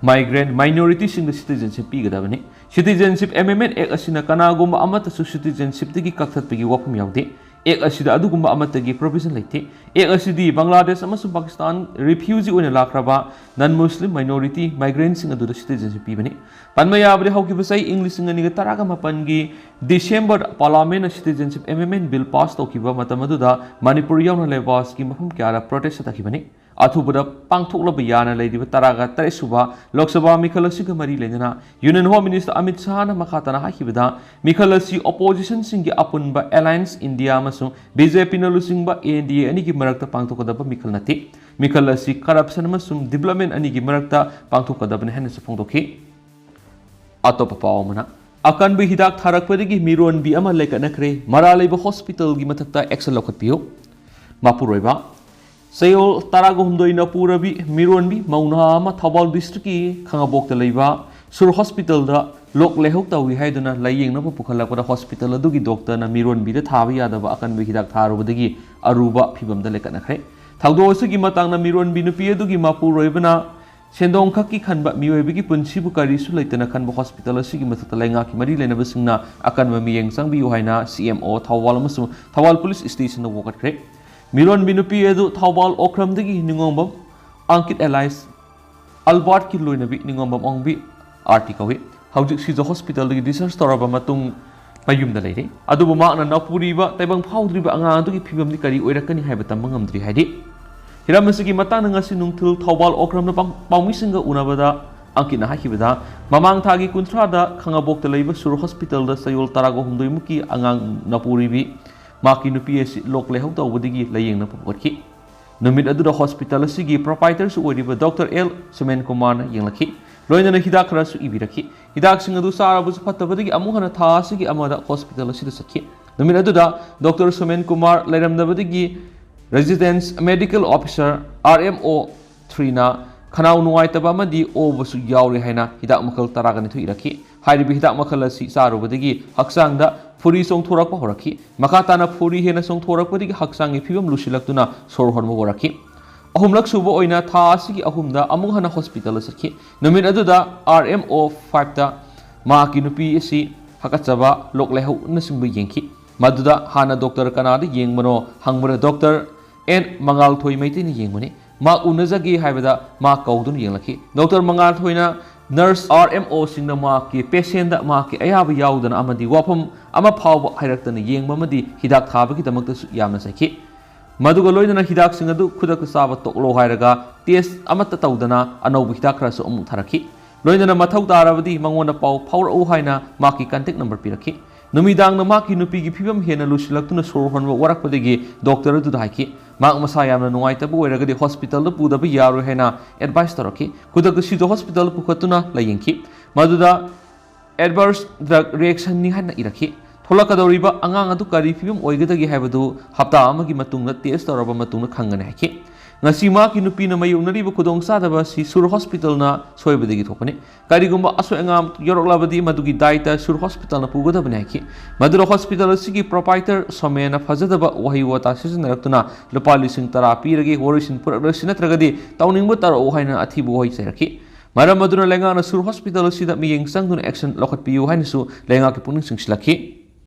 migrant, minorityꯁꯤꯡꯗ citizenship ꯄꯤꯒꯗꯕꯅꯤ꯫ Citizenship Amendment Act ꯑꯁꯤꯅ ꯀꯅꯥꯒꯨꯝꯕ ꯑꯃꯠꯇꯁꯨ citizenshipꯇꯒꯤ ꯀꯛꯊꯠꯄꯒꯤ ꯋꯥꯐꯝ ꯌꯥꯎꯗꯦ꯫ Act ꯑꯁꯤꯗ ꯑꯗꯨꯒꯨꯝꯕ ꯑꯃꯠꯇꯒꯤ provision ꯂꯩꯇꯦ꯫ Act ꯑꯁꯤꯗꯤ ꯕꯪꯒ꯭ꯂꯥꯗꯦꯁ ꯑꯃꯁꯨꯡ ꯄꯥꯀꯤꯁꯇꯥꯟ refugee ꯑꯣꯏꯅ ꯂꯥꯛꯈ꯭ꯔꯕ non-Muslim minority migrantꯁꯤꯡ ꯑꯗꯨꯗ citizenship ꯄꯤꯕꯅꯤ꯫ ꯄꯟꯕ ꯌꯥꯕꯗꯤ, ꯍꯧꯈꯤꯕ ꯆꯍꯤ ꯏꯪ ꯂꯤꯁꯤꯡ ꯑꯅꯤꯒ ꯇꯔꯥꯃꯥꯄꯜꯒꯤ ꯗꯤꯁꯦꯝꯕꯔꯗ Parliamentꯅ Citizenship Amendment Bill pass ꯇꯧꯈꯤꯕ ꯃꯇꯝ ꯑꯗꯨꯗ ꯃꯅꯤꯄꯨꯔ ꯌꯥꯎꯅ ꯂꯩꯕꯥꯛꯀꯤ ꯃꯐꯝ ꯀꯌꯥꯗ protest ꯆꯠꯊꯈꯤꯕꯅꯤ꯫ ꯑꯊꯨꯕꯗ ꯄꯥꯡꯊꯣꯛꯂꯕ ꯌꯥꯅ ꯂꯩꯔꯤꯕ ꯇꯔꯥꯒ ꯇꯔꯦꯠ ꯁꯨꯕ ꯂꯣꯛ ꯁꯚꯥ ꯃꯤꯈꯜ ꯑꯁꯤꯒ ꯃꯔꯤ ꯂꯩꯅꯅ Union Home Minister ꯑꯃꯤꯠ ꯁꯥꯍꯅ ꯃꯈꯥ ꯇꯥꯅ ꯍꯥꯏꯈꯤꯕꯗ, ꯃꯤꯈꯜ ꯑꯁꯤ oppositionꯁꯤꯡꯒꯤ ꯑꯄꯨꯟꯕ Alliance India ꯑꯃꯁꯨꯡ BJPꯅ ꯂꯨꯆꯤꯡꯕ NDA ꯑꯅꯤꯒꯤ ꯃꯔꯛꯇ ꯄꯥꯡꯊꯣꯛꯀꯗꯕ ꯃꯤꯈꯜ ꯅꯠꯇꯦ꯫ ꯃꯤꯈꯜ ꯑꯁꯤ corruption ꯑꯃꯁꯨꯡ development ꯑꯅꯤꯒꯤ ꯃꯔꯛꯇ ꯄꯥꯡꯊꯣꯛꯀꯗꯕꯅꯤ ꯍꯥꯏꯅꯁꯨ ꯐꯣꯡꯗꯣꯛꯈꯤ꯫ ꯑꯇꯣꯞꯄ ꯄꯥꯎ ꯑꯃꯅ, ꯑꯀꯟꯕ ꯍꯤꯗꯥꯛ ꯊꯥꯔꯛꯄꯗꯒꯤ ꯃꯤꯔꯣꯟꯕꯤ ꯑꯃ ꯂꯩꯀꯠꯅꯈ꯭ꯔꯦ꯫ ꯃꯔꯥ ꯂꯩꯕ hospitalꯒꯤ ꯃꯊꯛꯇ action ꯂꯧꯈꯠꯄꯤꯌꯨ꯫ ꯃꯄꯨꯔꯣꯏꯕ, ꯆꯌꯣꯜ ꯇꯔꯥꯒ ꯍꯨꯝꯗꯣꯏ ꯅꯄꯨꯔꯕꯤ ꯃꯤꯔꯣꯟꯕꯤ ꯃꯧ ꯅꯍꯥ ꯑꯃ ꯊꯧꯕꯥꯜ districtꯀꯤ ꯈꯥꯉꯕꯣꯛꯇ ꯂꯩꯕ ꯁꯨꯔ hospitalꯗ ꯂꯣꯛ ꯂꯥꯏꯍꯧ ꯇꯧꯏ ꯍꯥꯏꯗꯨꯅ ꯂꯥꯏꯌꯦꯡꯅꯕ ꯄꯨꯈꯠꯂꯛꯄꯗ hospital ꯑꯗꯨꯒꯤ doctorꯅ ꯃꯤꯔꯣꯟꯕꯤꯗ ꯊꯥꯕ ꯌꯥꯗꯕ ꯑꯀꯟꯕ ꯍꯤꯗꯥꯛ ꯊꯥꯔꯨꯕꯗꯒꯤ ꯑꯔꯨꯕ ꯐꯤꯚꯝꯗ ꯂꯩꯀꯠꯅꯈ꯭ꯔꯦ꯫ ꯊꯧꯗꯣꯛ ꯑꯁꯤꯒꯤ ꯃꯇꯥꯡꯗ ꯃꯤꯔꯣꯟꯕꯤ ꯅꯨꯄꯤ ꯑꯗꯨꯒꯤ ꯃꯄꯨꯔꯣꯏꯕꯅ ꯁꯦꯟꯗꯣꯡ ꯈꯛꯀꯤ ꯈꯟꯕ ꯃꯤꯑꯣꯏꯕꯒꯤ ꯄꯨꯟꯁꯤꯕꯨ ꯀꯔꯤꯁꯨ ꯂꯩꯇꯅ ꯈꯟꯕ hospital ꯑꯁꯤꯒꯤ ꯃꯊꯛꯇ ꯂꯩꯉꯥꯛꯀꯤ ꯃꯔꯤ ꯂꯩꯅꯕꯁꯤꯡꯅ ꯑꯀꯟꯕ ꯃꯤꯠꯌꯦꯡ ꯆꯪꯕꯤꯌꯨ ꯍꯥꯏꯅ CMO ꯊꯧꯕꯥꯜ ꯑꯃꯁꯨꯡ ꯊꯧꯕꯥꯜ Police Stationꯗ ꯋꯥꯀꯠꯈ꯭ꯔꯦ꯫ ꯃꯤꯔꯣꯟꯕꯤ ꯅꯨꯄꯤ ꯑꯗꯨ ꯊꯧꯕꯥꯜ ꯑꯣꯀ꯭ꯔꯝꯗꯒꯤ ꯅꯤꯉꯣꯝꯕꯝ ꯑꯪꯀꯤꯠ alias ꯑꯜꯕꯥꯔꯠꯀꯤ ꯂꯣꯏꯅꯕꯤ ꯅꯤꯉꯣꯝꯕꯝ ꯑꯣꯡꯕꯤ ꯑꯥꯔꯇꯤ ꯀꯧꯏ꯫ ꯍꯧꯖꯤꯛ ꯁꯤꯖ hospitalꯗꯒꯤ discharge ꯇꯧꯔꯕ ꯃꯇꯨꯡ ꯃꯌꯨꯝꯗ ꯂꯩꯔꯤ꯫ ꯑꯗꯨꯕꯨ ꯃꯍꯥꯛꯅ ꯅꯄꯨꯔꯤꯕ ꯇꯥꯏꯕꯪ ꯐꯥꯎꯗ꯭ꯔꯤꯕ ꯑꯉꯥꯡ ꯑꯗꯨꯒꯤ ꯐꯤꯕꯝꯗꯤ ꯀꯔꯤ ꯑꯣꯏꯔꯛꯀꯅꯤ ꯍꯥꯏꯕ ꯇꯝꯕ ꯉꯝꯗ꯭ꯔꯤ ꯍꯥꯏꯔꯤ꯫ ꯍꯤꯔꯝ ꯑꯁꯤꯒꯤ ꯃꯇꯥꯡꯗ ꯉꯁꯤ ꯅꯨꯡꯊꯤꯜ ꯊꯧꯕꯥꯜ ꯑꯣꯀ꯭ꯔꯝꯗ ꯄꯥꯎ-, ꯄꯥꯎꯃꯤꯁꯤꯡꯒ ꯎꯅꯕꯗ ꯑꯪꯀꯤꯠꯅ ꯍꯥꯏꯈꯤꯕꯗ, ꯃꯃꯥꯡ ꯊꯥꯒꯤ ꯀꯨꯟꯊ꯭ꯔꯥꯗ ꯈꯥꯉꯕꯣꯛꯇ ꯂꯩꯕ ꯁꯨꯔ hospitalꯗ ꯆꯌꯣꯜ ꯇꯔꯥꯒ ꯍꯨꯝꯗꯣꯏꯃꯨꯛꯀꯤ ꯑꯉꯥꯡ ꯅꯄꯨꯔꯤꯕꯤ ꯃꯍꯥꯛꯀꯤ ꯅꯨꯄꯤ ꯑꯁꯤ ꯂꯣꯛ ꯂꯥꯏꯍꯧ ꯇꯧꯕꯗꯒꯤ ꯂꯥꯏꯌꯦꯡꯅꯕ ꯄꯨꯈꯠꯈꯤ꯫ ꯅꯨꯃꯤꯠ ꯑꯗꯨꯗ hospital ꯑꯁꯤꯒꯤ proprietorꯁꯨ ꯑꯣꯏꯔꯤꯕ Doctor L ꯁꯨꯃꯦꯟ ꯀꯨꯃꯥꯔꯅ ꯌꯦꯡꯂꯛꯈꯤ꯫ ꯂꯣꯏꯅꯅ ꯍꯤꯗꯥꯛ ꯈꯔꯁꯨ ꯏꯕꯤꯔꯛꯈꯤ꯫ ꯍꯤꯗꯥꯛꯁꯤꯡ ꯑꯗꯨ ꯆꯥꯔꯕꯁꯨ ꯐꯠꯇꯕꯗꯒꯤ ꯑꯃꯨꯛ ꯍꯟꯅ ꯊꯥ ꯑꯁꯤꯒꯤ ꯑꯃꯗ hospital ꯑꯁꯤꯗ ꯆꯠꯈꯤ꯫ ꯅꯨꯃꯤꯠ ꯑꯗꯨꯗ Doctor ꯁꯨꯃꯦꯟ Kumar ꯂꯩꯔꯝꯗꯕꯗꯒꯤ Resident Medical Officer, RMO threeꯅ ꯈꯅꯥꯎ ꯅꯨꯡꯉꯥꯏꯇꯕ ꯑꯃꯗꯤ ꯑꯣꯕꯁꯨ ꯌꯥꯎꯔꯦ ꯍꯥꯏꯅ ꯍꯤꯗꯥꯛ ꯃꯈꯜ ꯇꯔꯥꯒ ꯅꯤꯊꯣꯏ ꯏꯔꯛꯈꯤ꯫ ꯍꯥꯏꯔꯤꯕ ꯍꯤꯗꯥꯛ ꯃꯈꯜ ꯑꯁꯤ ꯆꯥꯔꯨꯕꯗꯒꯤ ꯍꯛꯆꯥꯡꯗ ꯐꯨꯔꯤ ꯆꯣꯡꯊꯣꯔꯛꯄ ꯍꯧꯔꯛꯈꯤ꯫ ꯃꯈꯥ ꯇꯥꯅ ꯐꯨꯔꯤ ꯍꯦꯟꯅ ꯆꯣꯡꯊꯣꯔꯛꯄꯗꯒꯤ ꯍꯛꯆꯥꯡꯒꯤ ꯐꯤꯕꯝ ꯂꯨꯁꯤꯜꯂꯛꯇꯨꯅ ꯁꯣꯔ ꯍꯣꯟꯕ ꯋꯥꯔꯛꯈꯤ꯫ ꯑꯍꯨꯝꯂꯛ ꯁꯨꯕ ꯑꯣꯏꯅ ꯊꯥ ꯑꯁꯤꯒꯤ ꯑꯍꯨꯝꯗ ꯑꯃꯨꯛ ꯍꯟꯅ ꯍꯣꯁꯄꯤꯇꯥꯜꯗ ꯆꯠꯈꯤ꯫ ꯅꯨꯃꯤꯠ ꯑꯗꯨꯗ R M O five ꯇ ꯃꯍꯥꯛꯀꯤ ꯅꯨꯄꯤ ꯑꯁꯤ ꯍꯥꯀꯠꯆꯕ, ꯂꯣꯛ ꯂꯥꯏꯍꯧꯅꯆꯤꯡꯕ ꯌꯦꯡꯈꯤ꯫ ꯃꯗꯨꯗ ꯍꯥꯟꯅ ꯗꯣꯛꯇꯔ ꯀꯅꯥꯗ ꯌꯦꯡꯕꯅꯣ ꯍꯪꯕꯗ ꯗꯣꯛꯇꯔ ꯑꯦꯟ ꯃꯉꯥꯜꯊꯣꯏ ꯃꯩꯇꯩꯅ ꯌꯦꯡꯕꯅꯤ꯫ ꯃꯍꯥꯛ ꯎꯅꯖꯒꯦ ꯍꯥꯏꯕꯗ ꯃꯍꯥꯛ ꯀꯧꯗꯨꯅ ꯌꯦꯡꯂꯛꯈꯤ꯫ ꯗꯣꯛꯇꯔ ꯃꯉꯥꯜꯊꯣꯏꯅ ꯅꯔꯁ R M O ꯁꯤꯡꯅ ꯃꯍꯥꯛꯀꯤ ꯄꯦꯁꯦꯟꯗ ꯃꯍꯥꯛꯀꯤ ꯑꯌꯥꯕ ꯌꯥꯎꯗꯅ ꯑꯃꯗꯤ ꯋꯥꯐꯝ ꯑꯃ ꯐꯥꯎꯕ ꯍꯥꯏꯔꯛꯇꯅ ꯌꯦꯡꯕ ꯑꯃꯗꯤ ꯍꯤꯗꯥꯛ ꯊꯥꯕꯒꯤꯗꯃꯛꯇꯁꯨ ꯌꯥꯝꯅ ꯆꯩꯈꯤ꯫ ꯃꯗꯨꯒ ꯂꯣꯏꯅꯅ ꯍꯤꯗꯥꯛꯁꯤꯡ ꯑꯗꯨ ꯈꯨꯗꯛꯇ ꯆꯥꯕ ꯇꯣꯛꯂꯣ ꯍꯥꯏꯔꯒ ꯇꯦꯁ ꯑꯃꯠꯇ ꯇꯧꯗꯅ ꯑꯅꯧꯕ ꯍꯤꯗꯥꯛ ꯈꯔꯁꯨ ꯑꯃꯨꯛ ꯊꯥꯔꯛꯈꯤ꯫ ꯂꯣꯏꯅꯅ ꯃꯊꯧ ꯇꯥꯔꯕꯗꯤ ꯃꯉꯣꯟꯗ ꯄꯥꯎ ꯐꯥꯎꯔꯛꯎ ꯍꯥꯏꯅ ꯃꯍꯥꯛꯀꯤ ꯀꯟꯇꯦꯛ ꯅꯝꯕꯔ ꯄꯤꯔꯛꯈꯤ꯫ ꯅꯨꯃꯤꯗꯥꯡꯗ ꯃꯍꯥꯛꯀꯤ ꯅꯨꯄꯤꯒꯤ ꯐꯤꯕꯝ ꯍꯦꯟꯅ ꯂꯨꯁꯤꯜꯂꯛꯇꯨꯅ ꯁꯣꯔ ꯍꯣꯟꯕ ꯋꯥꯔꯛꯄꯗꯒꯤ ꯗꯣꯛꯇꯔ ꯑꯗꯨꯗ ꯍꯥꯏꯈꯤ꯫ ꯃꯍꯥꯛ ꯃꯁꯥ ꯌꯥꯝꯅ ꯅꯨꯡꯉꯥꯏꯇꯕ ꯑꯣꯏꯔꯒꯗꯤ ꯍꯣꯁꯄꯤꯇꯥꯜꯗ ꯄꯨꯗꯕ ꯌꯥꯔꯣꯏ ꯍꯥꯏꯅ ꯑꯦꯗꯚꯥꯏꯁ ꯇꯧꯔꯛꯈꯤ꯫ ꯈꯨꯗꯛꯇ ꯁꯤꯗ ꯍꯣꯁꯄꯤꯇꯥꯜꯗ ꯄꯨꯈꯠꯇꯨꯅ ꯂꯥꯌꯦꯡꯈꯤ꯫ ꯃꯗꯨꯗ ꯑꯦꯗꯚꯔꯁ ꯗ꯭ꯔꯒ ꯔꯤꯌꯦꯛꯁꯟꯅꯤ ꯍꯥꯏꯅ ꯏꯔꯛꯈꯤ꯫ ꯊꯣꯛꯂꯛꯀꯗꯧꯔꯤꯕ ꯑꯉꯥꯡ ꯑꯗꯨ ꯀꯔꯤ ꯐꯤꯕꯝ ꯑꯣꯏꯒꯗꯒꯦ ꯍꯥꯏꯕꯗꯨ ꯍꯞꯇꯥ ꯑꯃꯒꯤ ꯃꯇꯨꯡꯗ ꯇꯦꯁ ꯇꯧꯔꯕ ꯃꯇꯨꯡꯗ ꯈꯪꯒꯅꯤ ꯍꯥꯏꯈꯤ꯫ ꯉꯁꯤ ꯃꯍꯥꯛꯀꯤ ꯅꯨꯄꯤꯅ ꯃꯥꯌꯣꯛꯅꯔꯤꯕ ꯈꯨꯗꯣꯡꯆꯥꯗꯕ ꯑꯁꯤ ꯁꯨꯔ ꯍꯣꯁꯄꯤꯇꯥꯜꯅ ꯁꯣꯏꯕꯗꯒꯤ ꯊꯣꯛꯄꯅꯤ꯫ ꯀꯔꯤꯒꯨꯝꯕ ꯑꯁꯣꯏ ꯑꯉꯥꯝ ꯌꯥꯎꯔꯛꯂꯕꯗꯤ ꯃꯗꯨꯒꯤ ꯗꯥꯏꯇ ꯁꯨꯔ ꯍꯣꯁꯄꯤꯇꯥꯜꯅ ꯄꯨꯒꯗꯕꯅꯤ ꯍꯥꯏꯈꯤ꯫ ꯃꯗꯨꯗ ꯍꯣꯁꯄꯤꯇꯥꯜ ꯑꯁꯤꯒꯤ ꯄ꯭ꯔꯣꯄꯥꯏꯇꯔ ꯁꯣꯃꯦꯅ ꯐꯖꯗꯕ ꯋꯥꯍꯩ ꯋꯥꯇꯥ ꯁꯤꯖꯤꯟꯅꯔꯛꯇꯨꯅ ꯂꯨꯄꯥ ꯂꯤꯁꯤꯡ ꯇꯔꯥ ꯄꯤꯔꯒꯦ, ꯋꯥꯔꯣꯏꯁꯤꯟ ꯄꯨꯔꯛꯂꯁꯤ ꯅꯠꯇ꯭ꯔꯒꯗꯤ ꯇꯧꯅꯤꯡꯕ ꯇꯧꯔꯛꯎ ꯍꯥꯏꯅ ꯑꯊꯤꯕ ꯋꯥꯍꯩ ꯆꯩꯔꯛꯈꯤ꯫ ꯃꯔꯝ ꯑꯗꯨꯅ ꯂꯩꯉꯥꯛꯅ ꯁꯨꯔ ꯍꯣꯁꯄꯤꯇꯥꯜ ꯑꯁꯤꯗ ꯃꯤꯠꯌꯦꯡ ꯆꯪꯗꯨꯅ ꯑꯦꯛꯁꯟ ꯂꯧꯈꯠꯄꯤꯌꯨ ꯍꯥꯏꯅꯁꯨ ꯂꯩꯉꯥꯛꯀꯤ ꯄꯨꯛꯅꯤꯡ ꯆꯤꯡꯁꯤꯜꯂꯛꯈꯤ꯫